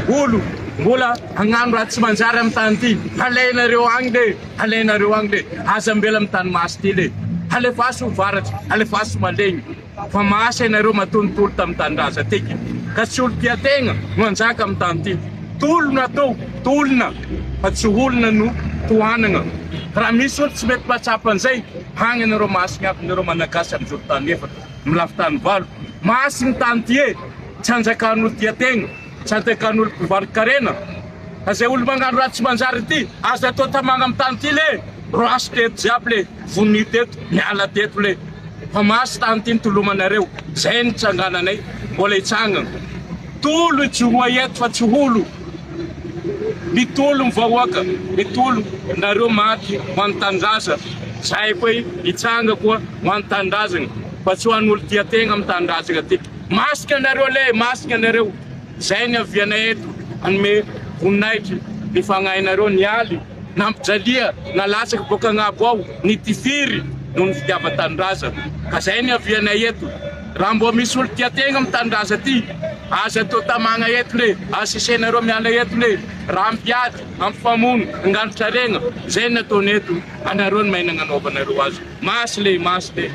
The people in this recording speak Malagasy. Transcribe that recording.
Olo mbola hagnano raha tsy manjary amy tany ty, halainareo agny le, halainareo agny le, aza ambela amy tany masy ty le, alefaso varatsy, alefaso malegny, fa masy anareo matoa nitory tamy tanindraza tiky, ka tsy olo tia tegna no hanjaka amy tany ty, tolona atao, tolona fa tsy olona no tohanagna, raha misy olo tsy mety mahatsapa anizay, hagny anareo masigny aby nareo Malagasy amy zoro tany efatra, amy lafy tany valo, masy ny tany ty e, tsy hanjakan'olo tia tegna. Tsy antekan'olo mpivarokarena fa zay olo magnano raha tsy manjary ity aza atao tamagna am tany ty le roaso teto jiaby le vonia teto miala teto le fa masy tany ty nitolomanareo zay nitsangananay mbola hitsangana tolo ijoroa eto fa tsy olo mitolo ny vahoaka mitolo nareo maty ho an tanindrazana zahay koa hitsanga koa ho an tanindrazana fa tsy ho an'olo tia tegna am tanindrazana ty. Masika nareo le, masika nareo. Zay ny avianay eto hanome voninahitry ny fagnahinareo nialy, nampijalia, nalatsaky boaka agnabo ao, nitifiry noho ny fitiavan-tanindrazana. Ka zay ny avianay eto. Raha mbô misy olo tia tegna am tanindraza ty, aza atao tamagna eto le, asesenareo miala eto le, raha ampiady, ampifamono, angalotraregna, zay ny nataony eto, anareo ny mahay nagnanaovanareo azy. Masy le, masy le.